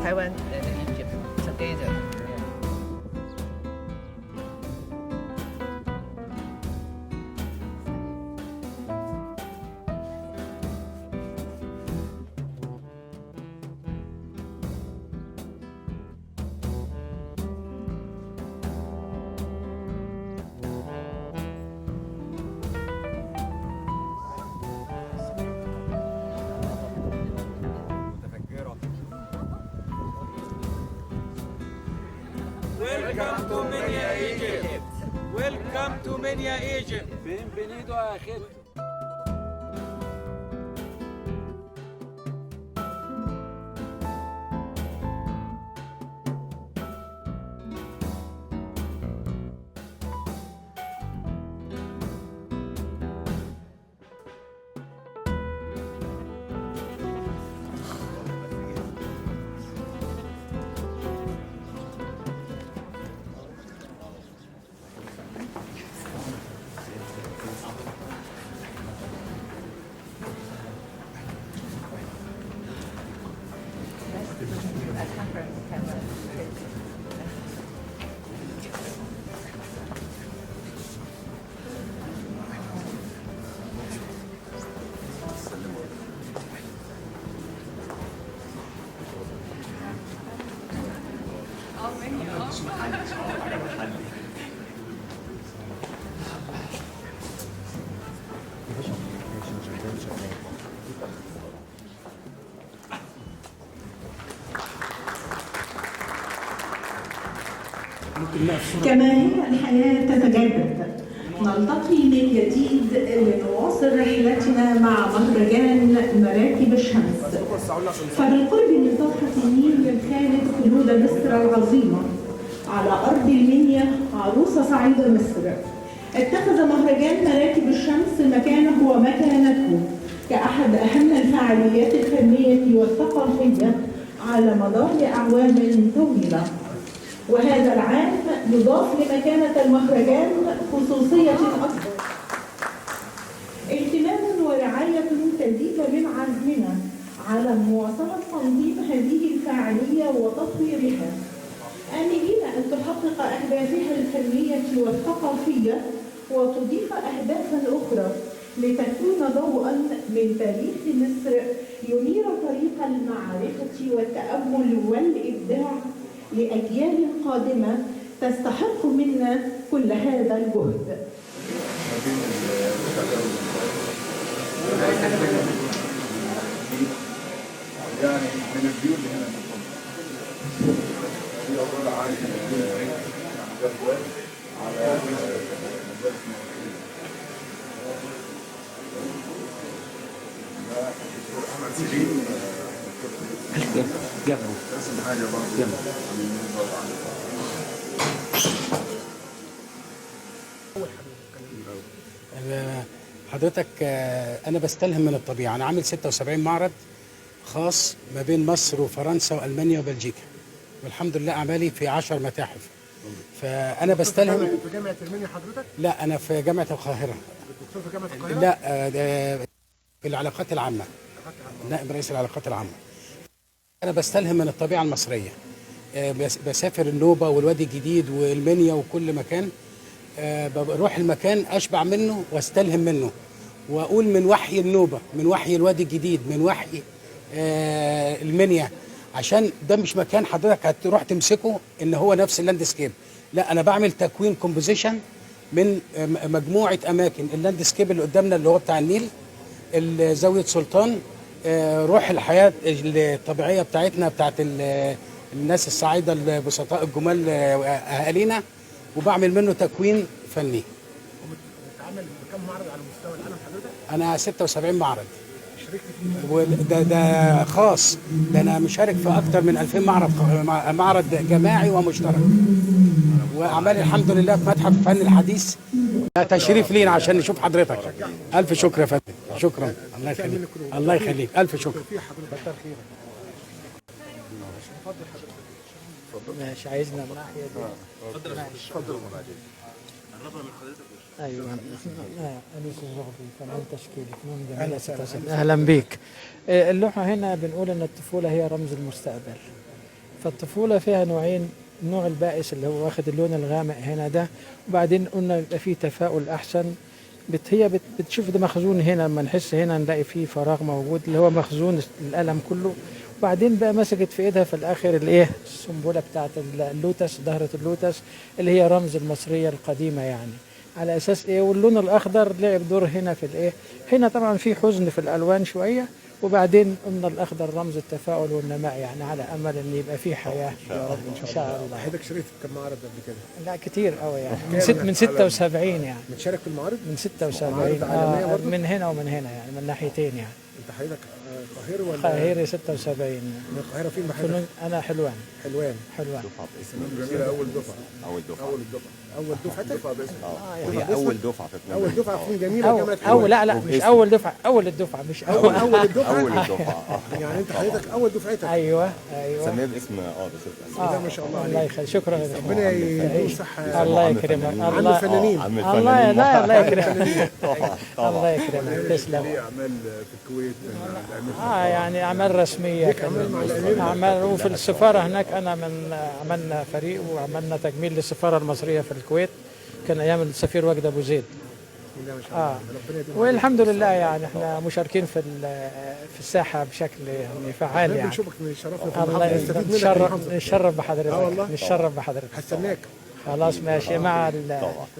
Taiwan and Egypt together. Welcome to Minya, Egypt. Welcome to Minya, Egypt. Bienvenido a Egipto. I come from Taiwan. كما هي الحياة تتجدد، نلتقي من جديد لنواصل رحلتنا مع مهرجان مراكب الشمس. فبالقرب من ضفة النيل الخالد خلود مصر العظيمة على أرض المنيا عروس صعيد مصر، اتخذ مهرجان مراكب الشمس مكانه ومكانته كأحد أهم الفعاليات الفنية والثقافية على مدار أعوام طويلة. وهذا العام يضاف لمكانة المهرجان خصوصية أكبر، اهتمام ورعاية تزيد من عزمنا على مواصلة تنظيم هذه الفعالية وتطويرها، آملين أن تحقق أهدافها الفنية والثقافية وتضيف أهدافا أخرى لتكون ضوءا من تاريخ مصر ينير طريق المعرفة والتأمل والإبداع لأجيال قادمة تستحق منا كل هذا الجهد. يعني من ال view اللي هنا في عبارة عن على دكتور احمد سليم. جنبه رسم حاجة برضه جنبه. عن حضرتك، انا بستلهم من الطبيعه. انا عامل 76 معرض خاص ما بين مصر وفرنسا والمانيا وبلجيكا، والحمد لله اعمالي في 10 متاحف. فانا بستلهم. في جامعة المنيا حضرتك؟ لا، انا في جامعه القاهره. دكتور في جامعة القاهرة؟ لا، ده في العلاقات العامه، نائب رئيس العلاقات العامه. انا بستلهم من الطبيعه المصريه، بسافر النوبه والوادي الجديد والمنيا وكل مكان، بروح المكان اشبع منه واستلهم منه واقول من وحي النوبه، من وحي الوادي الجديد، من وحي المنيا، عشان ده مش مكان حضرتك هتروح تمسكه ان هو نفس ال landscape. لا، انا بعمل تكوين composition من مجموعه اماكن. ال landscape اللي قدامنا اللي هو بتاع النيل، زاويه سلطان، روح الحياه الطبيعيه بتاعتنا، بتاعت الناس الصعايده البسطاء الجمال، اهالينا، وبعمل منه تكوين فني. وبتعمل بكم معرض على مستوى العالم حضرتك؟ انا 76 معرض. شاركت فيه؟ ده خاص، ده انا مشارك في اكتر من 2000 معرض، معرض جماعي ومشترك، واعمالي الحمد لله في متحف الفن الحديث. ده تشريف لينا عشان نشوف حضرتك. الف شكر يا فندم، شكرا. الله يخليك، الله يخليك، الف شكر. كتر خيرك. ماشي، عايزنا الناحية دي. اتفضل. اتفضل. ايوه، انيس الزغبي، فنان تشكيلي، فنون جميلة 76. اهلا بيك. اللوحة هنا بنقول ان الطفولة هي رمز المستقبل. فالطفوله فيها نوعين، النوع البائس اللي هو واخد اللون الغامق هنا ده، وبعدين قلنا يبقى فيه تفاؤل احسن. هي بتشوف ده مخزون هنا، لما نحس هنا نلاقي فيه فراغ موجود اللي هو مخزون الالم كله. وبعدين بقى مسكت في ايدها في الاخر الايه، السنبله بتاعت اللوتس، زهره اللوتس اللي هي رمز المصرية القديمة يعني، على اساس ايه. واللون الاخضر لعب دور هنا في الايه، هنا طبعا في حزن في الالوان شوية، وبعدين قلنا الاخضر رمز التفاؤل والنماء يعني، على امل ان يبقى في حياة يا رب ان شاء الله. حضرتك شاركت في كم معرض قبل كده؟ لا كتير قوي يعني، من 76 يعني. بتشارك في المعارض؟ من 76 من هنا ومن هنا يعني، من ناحيتين يعني. انت حضرتك قاهري ولا؟ قاهري 76. من القاهرة فين بحضرتك؟ انا حلوان. حلوان. حلوان. دفعه باسم جميلة. اول دفعه. اول دفعه. اول دفعه. اول دفعتك؟ دفعه باسم. هي اول دفعه في اول دفعه فنون جميلة جامعه حلوان. اول لا لا مش اول دفعه، اول الدفعة مش اول اول الدفعة. اول الدفعة يعني انت حضرتك اول دفعتك. ايوه ايوه. سميها باسم بس ما شاء الله عليك. الله يخليك، شكرا. ربنا يديك صحة. الله يكرمك. عم الفنانين. الله لا الله يكرمك. الله يكرمك، تسلم. ليه اعمال في الكويت؟ يعني اعمال رسمية، اعمال، وفي السفارة هناك انا من عملنا فريق وعملنا تجميل للسفاره المصرية في الكويت، كان ايام السفير وجد ابو زيد. والحمد لله يعني احنا مشاركين في الساحة بشكل يعني فعال يعني. بنشوفك، نشرفنا. الله نتشرف بحضرتك، نتشرف بحضرتك. هستناك. خلاص ماشي مع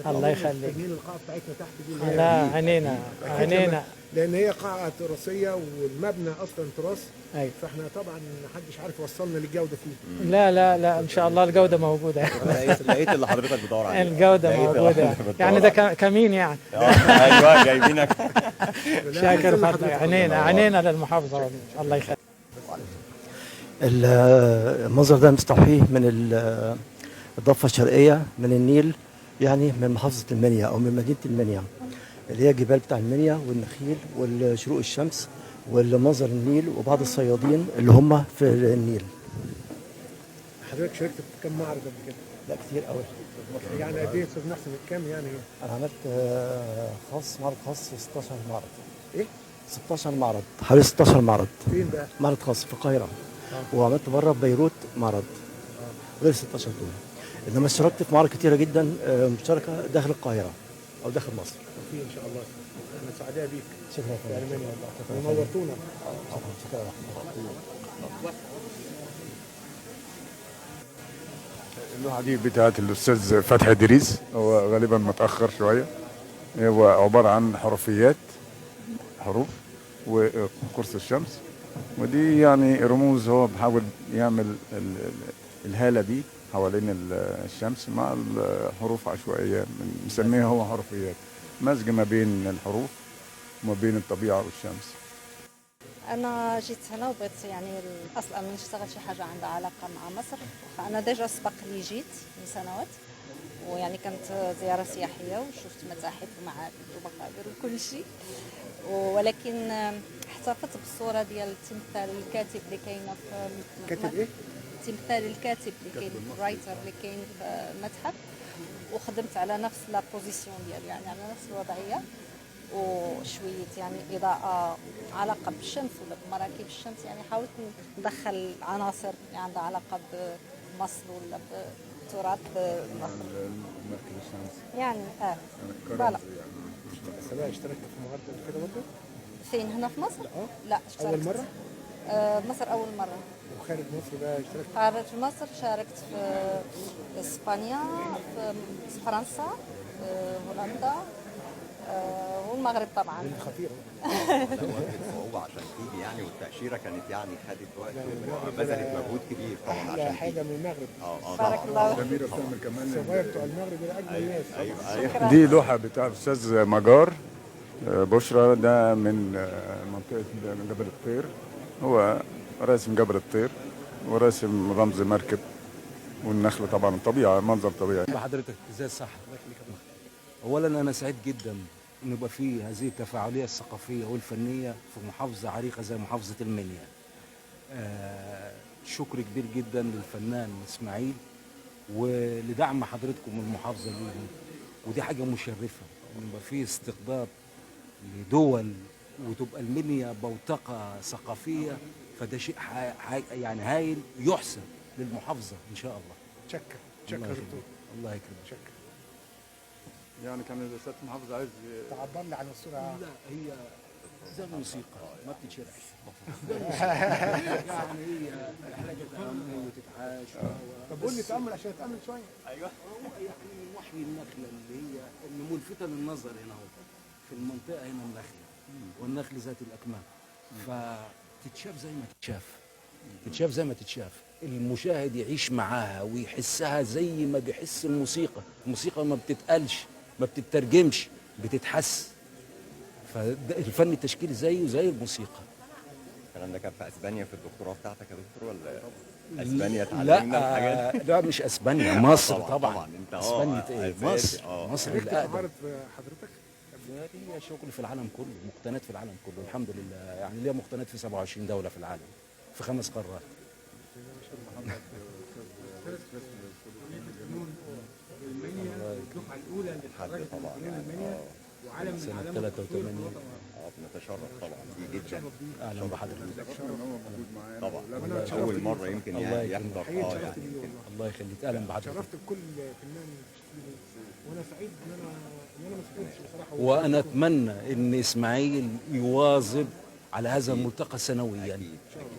الله يخليك. القاعة بتاعتنا تحت دي. لا عينينا عينينا، لان هي قاعة تراثيه والمبنى اصلا تراث. أيوة. فاحنا طبعا محدش عارف وصلنا للجودة فيه. لا لا لا ان شاء الله الجودة موجودة. لقيت اللي حضرتك بتدور عليه. الجودة موجودة يعني، ده كمين يعني. ايوه جايبينك. شاكر فضلك، عينينا عينينا للمحافظة. الله يخليك. المنظر ده مستوحيه من الضفة الشرقية من النيل، يعني من محافظة المنيا او من مدينة المنيا، اللي هي الجبال بتاع المنيا والنخيل والشروق الشمس والمنظر النيل وبعض الصيادين اللي هم في النيل. حضرتك شاركت في كم معرض قبل كده؟ لا كتير قوي. يعني قد ايه استاذ محسن؟ كام يعني؟ انا عملت خاص، معرض خاص 16 معرض. ايه؟ 16 معرض، حوالي 16 معرض. فين بقى؟ معرض خاص في القاهرة. وعملت بره في بيروت معرض. غير 16 دول. انما اشتركت في معارض كتيرة جدا، مشتركة داخل القاهرة او داخل مصر. في ان شاء الله احنا سعداء بيك. شكرا في المانيا والله، ونورتونا. شكرا. اللوحة دي بتاعت الاستاذ فتحي دريس، هو غالبا متاخر شوية. هو عبارة عن حرفيات، حروف وقرص الشمس، ودي يعني رموز. هو بحاول يعمل الهالة دي حوالين الشمس مع الحروف عشوائية، مسميها هو حرفيات، مزج ما بين الحروف وما بين الطبيعة والشمس. أنا جيت هنا وبغيت يعني الأصل أن نشتغل شي حاجة عندها علاقة مع مصر. فأنا déjà سبق لي جيت من سنوات، ويعني كانت زيارة سياحية وشفت متاحف ومعابد ومقابر وكل شيء، ولكن احتفظت بالصورة ديال تمثال الكاتب اللي كاينة في كاتب إيه؟ تمثال الكاتب اللي كاين writer اللي كاين في المتحف، وخدمت على نفس la position ديالو يعني على نفس الوضعية، وشوية يعني اضاءه علاقة بالشمس ولا بمراكب الشمس، يعني حاولت ندخل عناصر اللي عندها علاقة بمصر ولا بتراث مصر. مركب الشمس يعني voilà. بس انا اشتركت في معرض قبل كده برضه. فين هنا في مصر؟ لا اشتركت اول مرة؟ مصر اول مرة. وخارج مصر بقى اشتركت؟ خارج مصر شاركت في اسبانيا، في فرنسا، في هولندا، والمغرب طبعا. خطيرة. واجهت صعوبة عشان تيجي يعني، والتأشيرة كانت يعني خدت وقت وبذلت مجهود كبير طبعا عشان أحلى حاجة من المغرب. بارك الله فيك. سميرة بتعمل كمان الصغير بتوع المغرب دول أجمل ناس. أيوة. دي لوحة بتاع الأستاذ مجار، بشرى ده من منطقة جبل الطير، هو راسم جبل الطير وراسم رمز مركب والنخل، طبعا الطبيعة، منظر طبيعي. بحضرتك ازاي الصحة؟ اولا انا سعيد جدا ان يبقى في هذه التفاعليه الثقافية والفنية في محافظة عريقة زي محافظة المنيا. شكر كبير جدا للفنان اسماعيل ولدعم حضرتكم المحافظة ليهم، ودي حاجة مشرفة ان يبقى في استقطاب لدول وتبقى المنيا بوتقه ثقافية، فده شيء يعني هايل يحسب للمحافظة ان شاء الله. شكرا يا دكتور. الله يكرمك. شكرا. يعني كان الأستاذ المحافظ عايز تعبر لي عن الصورة. لا، هي زي الموسيقى ما بتتشرحش. يعني هي محتاجة تأمل وتتعاش. طب قول لي تأمل عشان أتأمل شوية. أيوه، هو يعني وحي النخلة اللي هي اللي ملفتة للنظر هنا اهو في المنطقة هنا، النخلة والنخل ذات الأكمام، فتتشاف زي ما تتشاف، تتشاف زي ما تتشاف، المشاهد يعيش معاها ويحسها زي ما بيحس الموسيقى. الموسيقى ما بتتقالش، ما بتترجمش، بتتحس. فالفن التشكيلي زيه زي الموسيقى. الكلام ده كان في اسبانيا في الدكتوراه بتاعتك يا دكتور ولا اسبانيا اتعلمنا الحاجات دي؟ لا مش اسبانيا، مصر طبعا. طبعا انت اسبانيا ايه؟ مصر، مصر اللي اقدم. حضرتك ليا شغل في العالم كله، مقتنات في العالم كله الحمد لله، يعني ليا مقتنات في 27 دولة في العالم، في 5 قارات. الدفعة الاولى اللي اتخرجت من فنون المنيا وعالم من سنة 83. بنتشرف طبعا بيه جدا. اهلا بحضرتك. طبعا اول مرة يمكن يعني يحضر. يعني الله يخليك، اهلا بحضرتك. شرفت بكل فنان تشكيلي، وانا سعيد ان انا ما سافرتش بصراحة. وانا اتمنى ان اسماعيل يواظب على هذا الملتقى سنويا،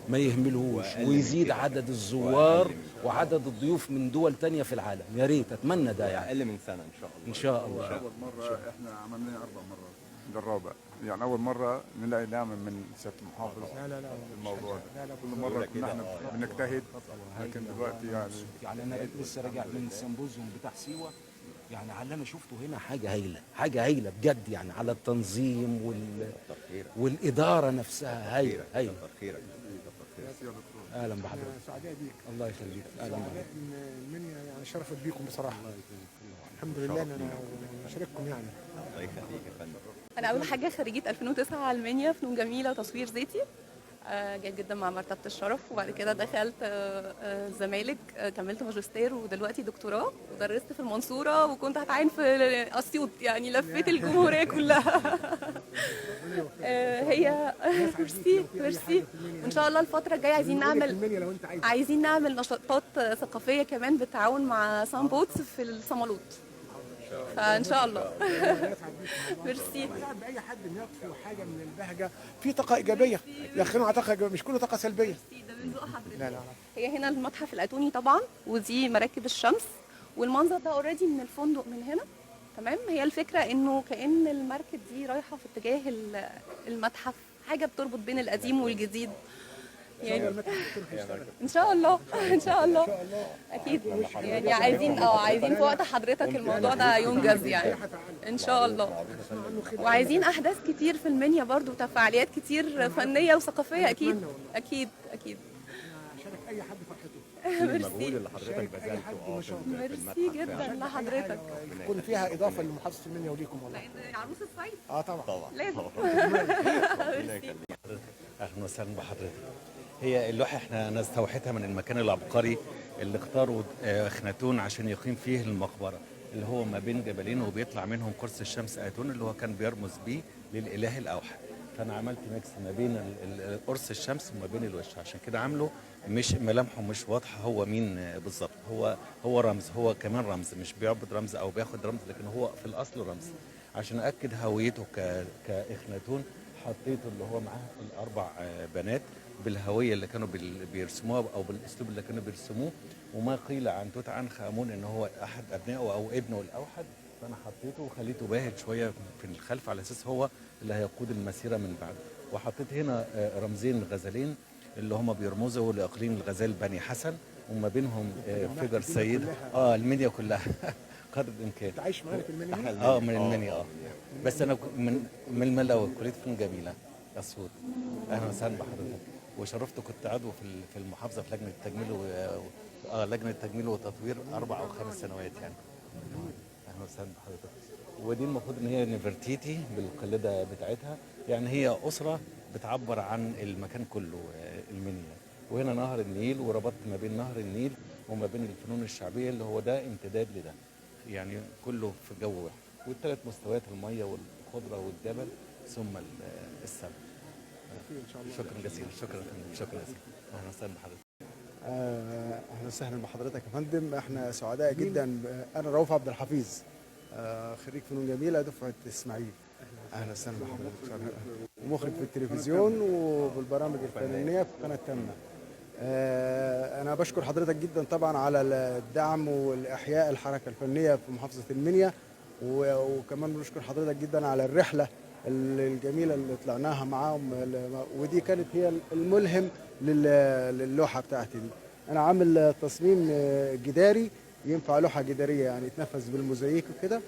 ما يهملهوش، ويزيد عدد الزوار وعدد الضيوف من دول تانية في العالم. يا ريت، اتمنى ده يعني اقل من سنة ان شاء الله. ان شاء الله. اول مرة احنا عملناها 4 مرات، ده الرابع، يعني اول مرة نلاقي دعم من سيادة المحافظ. لا لا لا الموضوع ده. لا لا، كل مرة كنا احنا بنجتهد، لكن دلوقتي يعني انا لسه راجع من symposium بتاع سيوه، يعني على اللي انا شفته هنا حاجة هايلة، حاجة هايلة بجد، يعني على التنظيم والادارة نفسها هايلة هايلة. خيرك. اهلا بحضرتك. سعداء بيك. الله يخليك. اهلا بحضرتك. المنيا يعني شرفت بيكم بصراحة. الله يخليك. الحمد لله ان انا شارككم يعني. الله يخليك يا فندم. انا اول حاجة خريجة 2009 على المنيا، فنون جميلة وتصوير ذاتي، جيد جدا مع مرتبه الشرف، وبعد كده دخلت الزمالك، كملت ماجستير ودلوقتي دكتوراه، ودرست في المنصورة، وكنت هتعين في اسيوط، يعني لفيت الجمهورية كلها. هي ميرسي ميرسي. وان شاء الله الفترة الجاية عايزين نعمل نشاطات ثقافية كمان بالتعاون مع سان بوتس في الصمالوط، فان شاء الله. ميرسي. باي حد يطفي حاجة من البهجة، في طاقة ايجابية يدخلوا على طاقة ايجابية، مش كله طاقة سلبية. ده من ذوق حضرتك. لا لا، هي هنا المتحف الاتوني طبعا، ودي مراكب الشمس، والمنظر ده already من الفندق من هنا. تمام. هي الفكرة انه كأن المركب دي رايحة في اتجاه المتحف، حاجة بتربط بين القديم والجديد يعني. ان شاء الله ان شاء الله اكيد يعني عايزين في وقت حضرتك الموضوع ده ينجز يعني ان شاء الله. وعايزين احداث كتير في المنيا برضو، وتفاعليات كتير فنية وثقافية. اكيد اكيد اكيد. شارك اي حد فرحته. ميرسي اللي حضرتك بذلته. ميرسي جدا لحضرتك. يكون فيها اضافه لمحافظه المنيا وليكم والله. عروس الصعيد. طبعا طبعا لازم. ميرسي. اهلا وسهلا بحضرتك. هي اللوحة احنا استوحيتها من المكان العبقري اللي اختاره اخناتون عشان يقيم فيه المقبرة، اللي هو ما بين جبلين وبيطلع منهم قرص الشمس اتون، اللي هو كان بيرمز بيه للاله الاوحد. فانا عملت mix ما بين قرص الشمس وما بين الوش، عشان كده عامله مش ملامحه مش واضحة هو مين بالظبط. هو رمز، هو كمان رمز، مش بيعبد رمز او بياخد رمز، لكن هو في الاصل رمز. عشان اكد هويته كاخناتون حطيته اللي هو معاه الاربع بنات بالهوية اللي كانوا بيرسموها او بالاسلوب اللي كانوا بيرسموه، وما قيل عن توت عنخ امون ان هو احد ابنائه او ابنه الاوحد، فانا حطيته وخليته باهت شوية في الخلف على اساس هو اللي هيقود المسيرة من بعد. وحطيت هنا رمزين غزالين اللي هم بيرمزوا لاقليم الغزال بني حسن، وما بينهم figure سيد المنيا كلها. قدر الامكان. انت عايش معانا في المنيا؟ اه من المنيا. بس انا من الملاوي، كليه فنون جميلة اسيوط. اهلا وسهلا بحضرتك، وشرفت كنت عضو في المحافظة في لجنة التجميل لجنة التجميل والتطوير 4 أو 5 سنوات يعني. اهلا وسهلا بحضرتك. ودي المفروض ان هي نفرتيتي بالقلاده بتاعتها، يعني هي اسره بتعبر عن المكان كله المنيا. وهنا نهر النيل، وربطت ما بين نهر النيل وما بين الفنون الشعبية اللي هو ده امتداد لده، يعني كله في جو واحد. والثلاث مستويات، المية والخضره والجبل ثم السماء. ان شاء الله. شكرا جزيلا. شكرا شكرا جزيلا. اهلا وسهلا بحضرتك. اهلا وسهلا بحضرتك يا فندم، احنا سعداء جدا. انا رؤوف عبد الحفيظ، خريج فنون جميلة دفعه اسماعيل. اهلا وسهلا بحضرتك. ومخرج في التلفزيون وبالبرامج الفنية في قناة تامنه. انا بشكر حضرتك جدا طبعا على الدعم والاحياء الحركة الفنية في محافظة المنيا، وكمان بنشكر حضرتك جدا على الرحلة الجميلة اللي طلعناها معاهم، ودي كانت هي الملهم للوحه بتاعتي دي. انا عامل تصميم جداري، ينفع لوحة جداريه يعني يتنفذ بالموزايك وكده،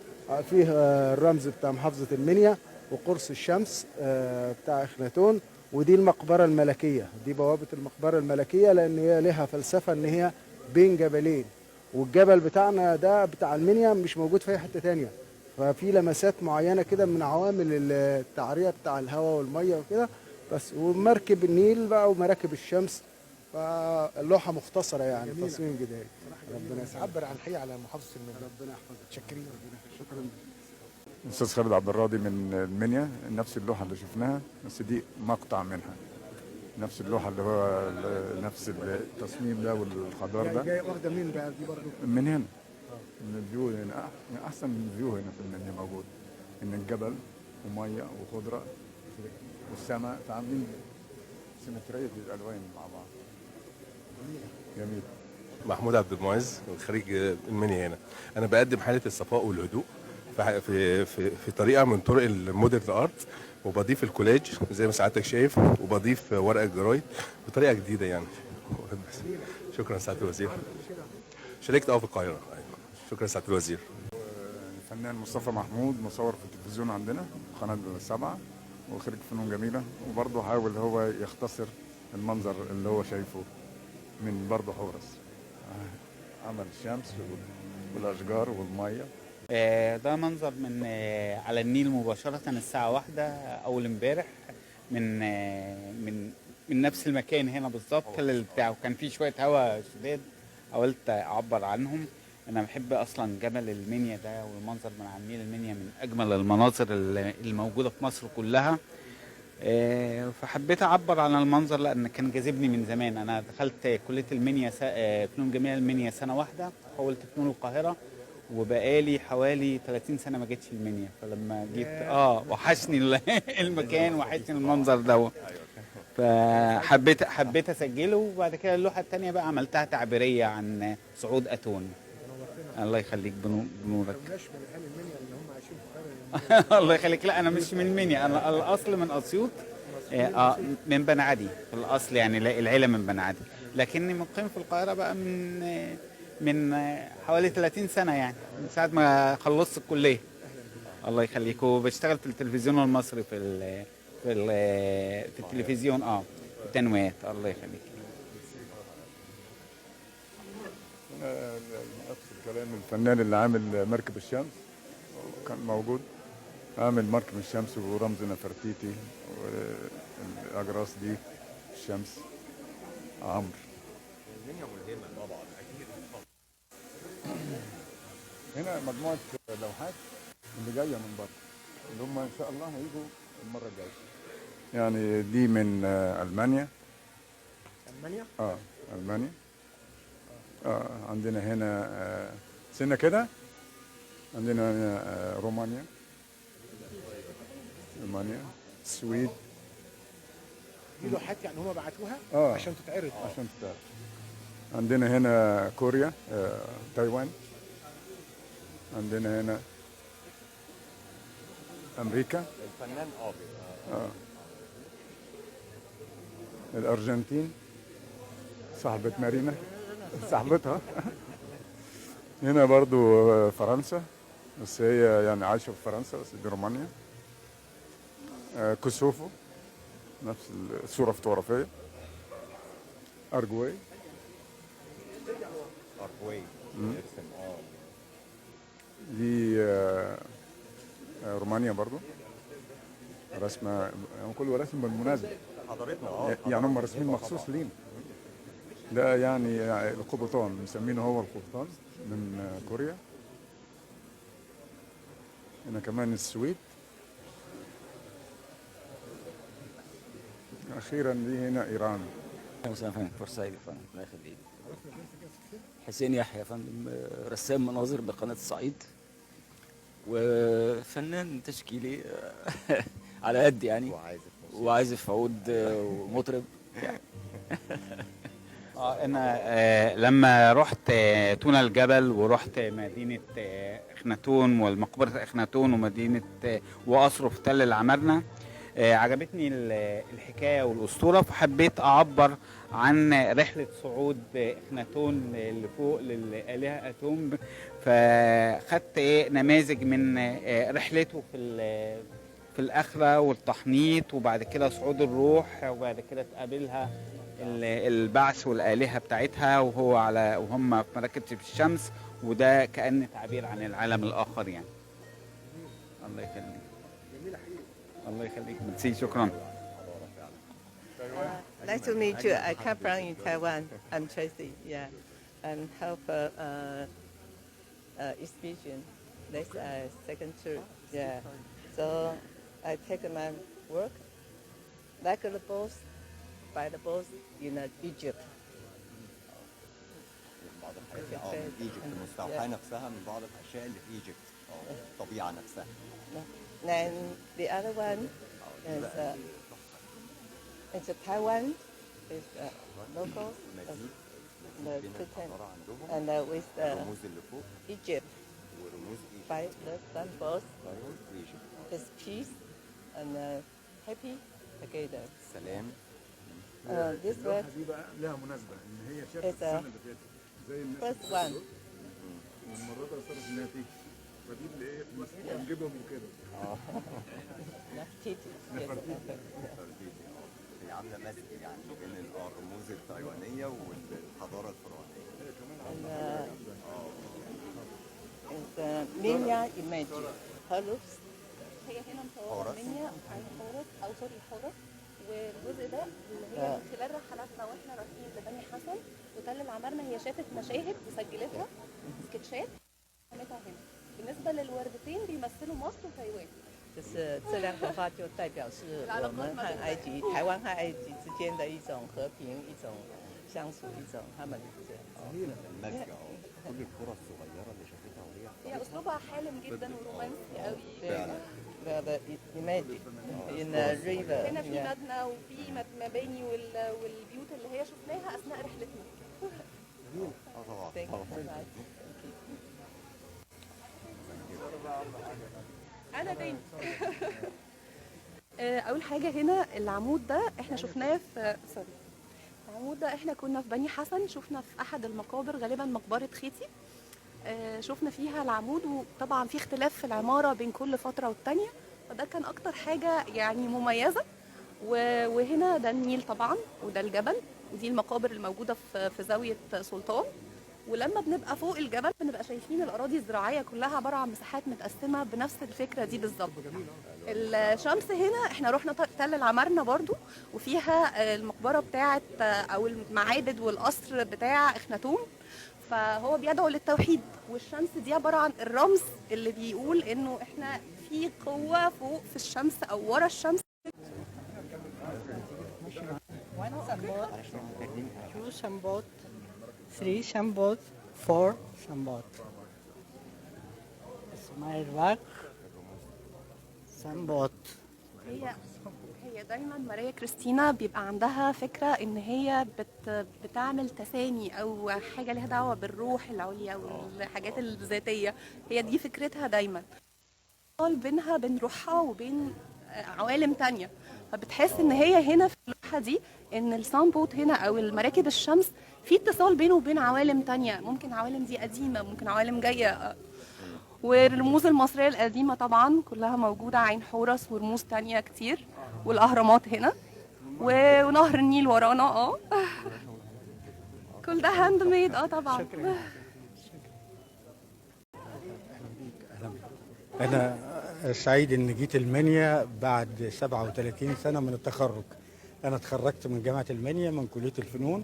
فيه الرمز بتاع محافظة المنيا وقرص الشمس بتاع اخناتون، ودي المقبرة الملكية، دي بوابه المقبرة الملكية، لان هي لها فلسفة ان هي بين جبلين، والجبل بتاعنا ده بتاع المنيا مش موجود في اي حتة ثانية، ففي لمسات معينة كده من عوامل التعريه بتاع الهواء والمية وكده بس، ومركب النيل بقى ومراكب الشمس، فاللوحه مختصره يعني تصميم جداري. ربنا يسعدك. عبر عن الحقيقة على محافظة المنيا. ربنا يحفظك. شكرين. شكرا. الاستاذ خالد عبد الراضي من المنيا، نفس اللوحة اللي شفناها بس دي مقطع منها، نفس اللوحة اللي هو نفس التصميم ده والخضار ده. جاي واخده منين بقى دي برضه؟ من هنا، من ال view هنا، احسن view هنا في المنيا موجود، ان الجبل ومية وخضره والسماء، فعاملين سيمتريه الالوان مع بعض. جميل. محمود عبد المعز خريج المنيا. هنا انا بقدم حاله الصفاء والهدوء في في في طريقه من طرق ال modern art، وبضيف الكولاج زي ما سعادتك شايف، وبضيف ورق الجرايد بطريقة جديدة يعني. شكرا سعادة الوزير. شاركت في القاهرة. شكرا سعادة الوزير. الفنان مصطفى محمود مصور في التلفزيون عندنا قناة 7، وخريج فنون جميلة، وبرضه حاول هو يختصر المنظر اللي هو شايفه من برضه حورس، عمل الشمس والاشجار والمية. ده منظر من على النيل مباشرة الساعة 1 أول امبارح، من من من نفس المكان هنا بالظبط بتاعه. وكان في شوية هواء شداد، حاولت أعبر عنهم. أنا بحب أصلا جبل المنيا ده، والمنظر من على النيل المنيا من أجمل المناظر الموجودة في مصر كلها. فحبيت أعبر عن المنظر لأن كان جاذبني من زمان. أنا دخلت كلية المنيا فنون جميلة المنيا سنة واحدة، حولت فنون القاهرة، وبقالي حوالي 30 سنة ما جيتش المنيا، فلما جيت وحشني المكان، وحشني المنظر ده، فحبيت اسجله. وبعد كده اللوحة الثانية بقى عملتها تعبيريه عن صعود اتون. الله يخليك بنورك. الله يخليك. لا انا مش من المنيا، انا الاصل من اسيوط، من بنعدي في الاصل، يعني العيلة من بنعدي، لكني مقيم في القاهرة بقى من حوالي 30 سنة، يعني من ساعة ما خلصت الكلية. الله يخليك. وبشتغل في التلفزيون المصري في ال في ال في التلفزيون في التنويات. الله يخليك. نفس الكلام الفنان اللي عامل مركب الشمس كان موجود، عامل مركب الشمس ورمز نفرتيتي والاجراس دي الشمس عمرو. المنيا ملهمة طبعا اكيد. هنا مجموعة لوحات اللي جاية من بره، اللي هم ان شاء الله هيجوا المرة الجاية. يعني دي من المانيا. المانيا؟ المانيا. عندنا هنا سنة كده، عندنا هنا رومانيا، المانيا، السويد. دي لوحات يعني هم بعتوها عشان تتعرض. عشان تتعرض. عندنا هنا كوريا، تايوان. عندنا هنا امريكا. الفنان الارجنتين، صاحبة مارينا، صاحبتها. هنا برضو فرنسا، بس هي يعني عايشة في فرنسا بس دي رومانيا. كوسوفو نفس الصورة فوتوغرافية. أرجواي. أرجواي بيرسم. دي رومانيا برضو رسمة، يعني كله رسم بالمناسبة حضارتنا. يعني هم رسمين مخصوص لينا. ده يعني القبطان، مسمينه هو القبطان من كوريا. هنا كمان السويد. أخيرا دي هنا إيران. أهلا وسهلا فندم، فرصة سعيدة يا فندم، الله يخليك. حسين يحيى يا فندم، رسام مناظر بقناة الصعيد وفنان تشكيلي على قد يعني، وعازف عود ومطرب يعني. انا لما رحت تونا الجبل ورحت مدينة اخناتون والمقبره اخناتون ومدينة وقصره في تل العمارنه، عجبتني الحكاية والاسطوره، فحبيت اعبر عن رحله صعود اخناتون لفوق للالهه اتوم. فخدت نماذج من رحلته في الاخرة والتحنيط، وبعد كده صعود الروح، وبعد كده تقابلها البعث والآلهة بتاعتها وهو على وهم في مراكب الشمس، وده كأن تعبير عن العالم الآخر يعني. الله يخليك. الله يخليك، ميرسي، شكرا. Nice to meet you. I come from in Taiwan. I'm Tracy. Yeah, I'm help exhibition. This second tour. Yeah. So I take my work like the boss by the boss in Egypt. بعض الحاجات من Egypt مستوحاة نفسها من بعض الاشياء اللي في Egypt، الطبيعة نفسها. Then the other one is it's Taiwan, is locals, the and with the Egypt by the symbols is peace and happy together. سلام. This one دي بقى لها مناسبة إن هي شافت السنة اللي فاتت زي الناس first one. والمرة دي أصرت إنها تيجي، فدي اللي إيه بنجيبهم وكده. نفرتيتي. هي عاملة مزج يعني بين الرموز التايوانية والحضارة الفرعونية. Minya image. Horus. هي هنا مصورة منيا عن حورس أو sorry حورس، والجزء ده اللي هي من خلال رحلاتنا واحنا رايحين لبني حسن وتل العمارنة، هي شافت مشاهد وسجلتها سكتشات عملتها هنا. بالنسبة للوردتين بيمثلوا مصر وتايوان. 就是这两幅画就代表是我们和埃及、台湾和埃及之间的一种和平、一种相处、一种他们这样。 المزج كل الكرة الصغيرة اللي شافتها وهي هي اسلوبها حالم جدا ورومانسي قوي. فعلا. The image in the river. هنا في مبنى وفي مباني والبيوت اللي هي شفناها اثناء رحلتنا. طبعا. انا تاني. اول حاجة هنا العمود ده احنا شفناه في sorry، العمود ده احنا كنا في بني حسن، شفنا في احد المقابر غالبا مقبره خيتي، شفنا فيها العمود. وطبعا في اختلاف في العمارة بين كل فترة والتانية، فده كان اكتر حاجة يعني مميزة. وهنا ده النيل طبعا، وده الجبل، ودي المقابر الموجودة في زاوية سلطان. ولما بنبقى فوق الجبل بنبقى شايفين الاراضي الزراعية كلها عبارة عن مساحات متقسمه بنفس الفكرة دي بالظبط. الشمس هنا احنا رحنا تل العمارنه برضو، وفيها المقبرة بتاعه او المعابد والقصر بتاع اخناتون، فهو بيدعو للتوحيد. والشمس دي عبارة عن الرمز اللي بيقول انه احنا في قوة فوق في الشمس او ورا الشمس. 1 sunboat, 2 sunboat, 3 sunboat, 4 sunboat. It's my work. Sunboat. هي دايما ماريا كريستينا بيبقى عندها فكرة ان هي بتعمل تسامي او حاجة لها دعوة بالروح العليا والحاجات الذاتية، هي دي فكرتها دايما. بينها بين روحها وبين عوالم تانية، فبتحس ان هي هنا في اللوحة دي ان ال sunboat هنا او المراكب الشمس في اتصال بينه وبين عوالم تانية، ممكن عوالم دي قديمة، ممكن عوالم جاية. والرموز المصرية القديمة طبعا كلها موجودة، عين حورس ورموز تانية كتير، والاهرامات هنا ونهر النيل ورانا. كل ده handmade. طبعا. أنا سعيد إن جيت المنيا بعد 37 سنة من التخرج. أنا اتخرجت من جامعة المنيا من كلية الفنون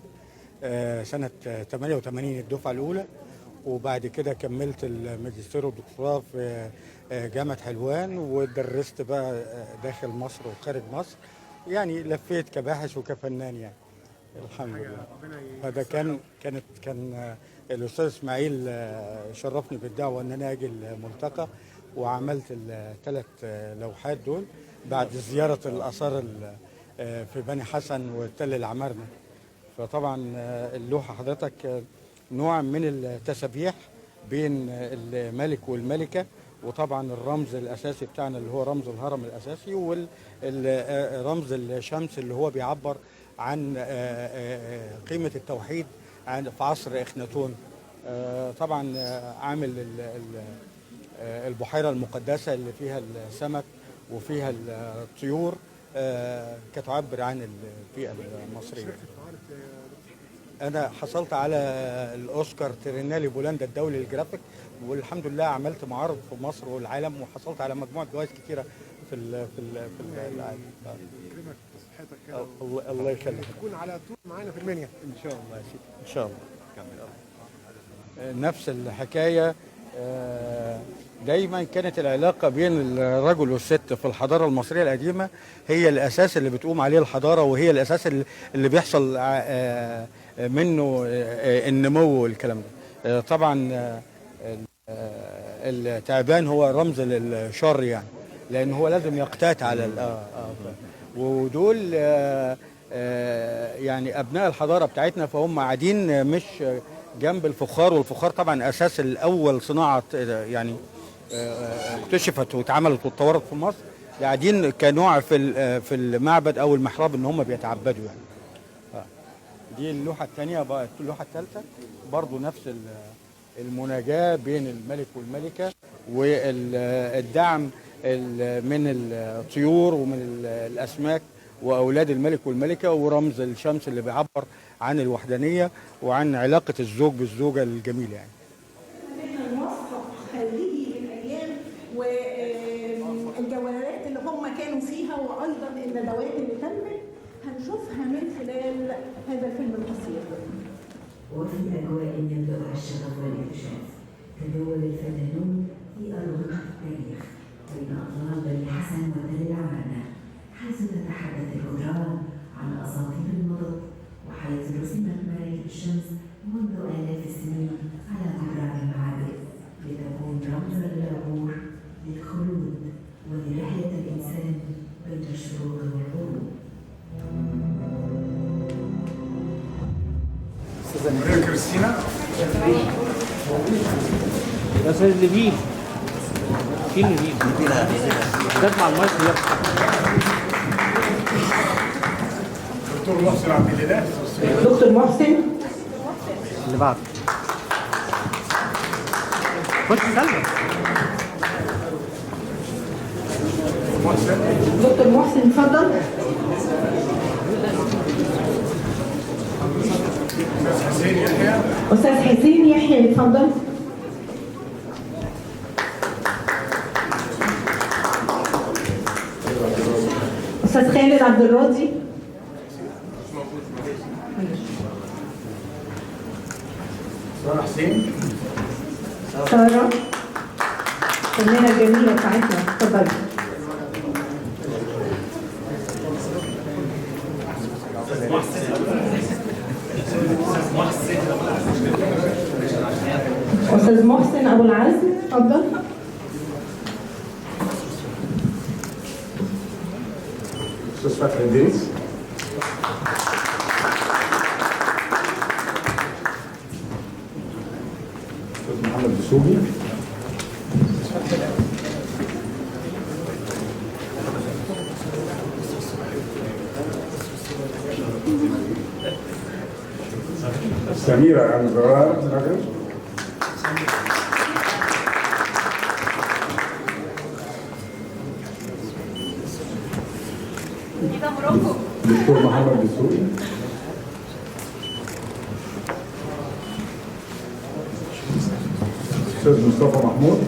سنة 88 الدفعة الأولى، وبعد كده كملت الماجستير والدكتوراه في جامعة حلوان، ودرست بقى داخل مصر وخارج مصر، يعني لفيت كباحث وكفنان يعني الحمد لله. فده كان الأستاذ إسماعيل شرفني بالدعوة إن أنا أجي الملتقى، وعملت الثلاث لوحات دول بعد زيارة الآثار في بني حسن وتل العمارنة. فطبعا اللوحة حضرتك نوع من التسابيح بين الملك والملكة، وطبعا الرمز الأساسي بتاعنا اللي هو رمز الهرم الأساسي، والرمز الشمس اللي هو بيعبر عن قيمة التوحيد في عصر إخناتون. طبعا عامل البحيرة المقدسة اللي فيها السمك وفيها الطيور كتعبر عن البيئة المصرية. أنا حصلت على الأوسكار ترينالي بولندا الدولي للجرافيك، والحمد لله عملت معارض في مصر والعالم، وحصلت على مجموعة جوائز كتيرة في العالم. يكرمك بصحتك كده. الله يخليك. تكون على طول معانا في المنيا إن شاء الله يا سيدي، إن شاء الله. نفس الحكاية. دايما كانت العلاقة بين الرجل والست في الحضارة المصرية القديمة هي الأساس اللي بتقوم عليه الحضارة، وهي الأساس اللي بيحصل منه النمو والكلام ده. طبعا التعبان هو رمز للشر يعني، لأن هو لازم يقتات على ودول يعني أبناء الحضارة بتاعتنا، فهم قاعدين مش جنب الفخار، والفخار طبعا اساس الاول صناعة يعني اكتشفت واتعملت واتطورت في مصر، قاعدين كنوع في المعبد او المحراب ان هم بيتعبدوا يعني. دي اللوحة الثانية. بقى اللوحة الثالثة برضو نفس المناجاة بين الملك والملكة، والدعم من الطيور ومن الاسماك واولاد الملك والملكة، ورمز الشمس اللي بيعبر عن الوحدانية وعن علاقة الزوج بالزوجه الجميلة يعني. نوثق هذه الايام والجولات اللي هم كانوا فيها، وايضا الندوات اللي تمت هنشوفها من خلال هذا الفيلم القصير. وفي اجواء يملؤها الشغف والاكتشاف تدور الفنانون في اروقة التاريخ بين اطلال بني حسن وتل العمارنة، حيث تتحدث الجدران عن أساطير المضت، وحيث رسمت مراكب الشمس منذ آلاف السنين على جدران المعابد لتكون رمزا للعبور، للخلود، ولرحلة الإنسان بين الشروق والغروب. ماريا كريستينا. يا أستاذ لبيب، فين لبيب؟ ده مع المايك يا دكتور محسن عبد الاله. دكتور محسن اللي بعده. خش سلمى. دكتور محسن اتفضل. استاذ حسين يحيى. استاذ حسين يحيى اتفضل. استاذ خالد عبد الراضي. سارة حسين. سارة الفنانة الجميلة بتاعتنا اتفضلي. أستاذ محسن أبو العزم اتفضل. أستاذ فتحي إدريس. أستاذ محمد دسوقي. سميرة أنزوار المغرب. دكتور محمد دسوقي. أستاذ مصطفى محمود.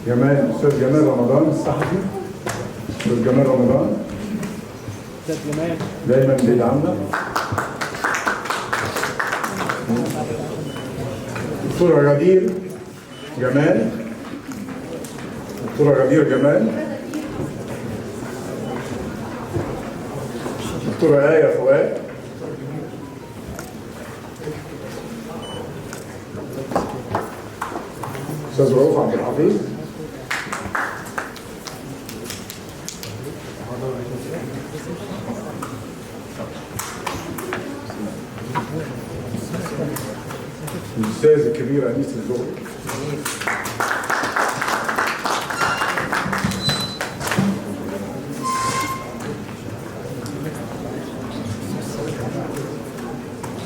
جمال، أستاذ جمال رمضان الصحفي. أستاذ جمال رمضان أستاذ جمال دايما بيدعمنا. دكتورة غدير جمال. دكتورة غدير جمال. دكتورة آية فؤاد. أستاذ رؤوف عبد الحفيظ. الأستاذ الكبير أنيس الزغبي.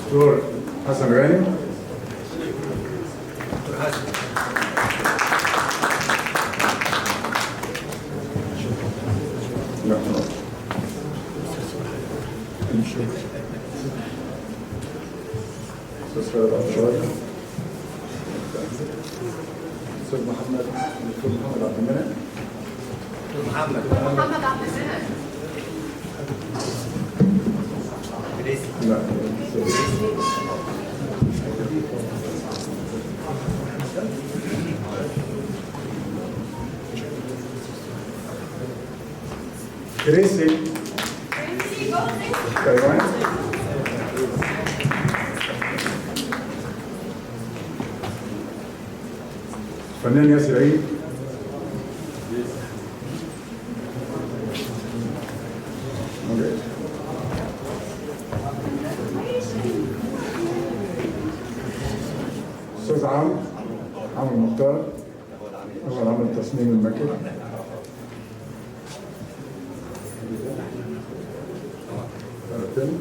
دكتور حسن غانم. لا أستاذ خالد عبد الشوالي. أستاذ محمد، دكتور محمد عبد المنعم. محمد عبد المنعم. لا كريسي تايوان. فنان ياسر عيد. أستاذ عمرو، عمرو مختار، هو اللي عمل تصميم الماكيت. تاني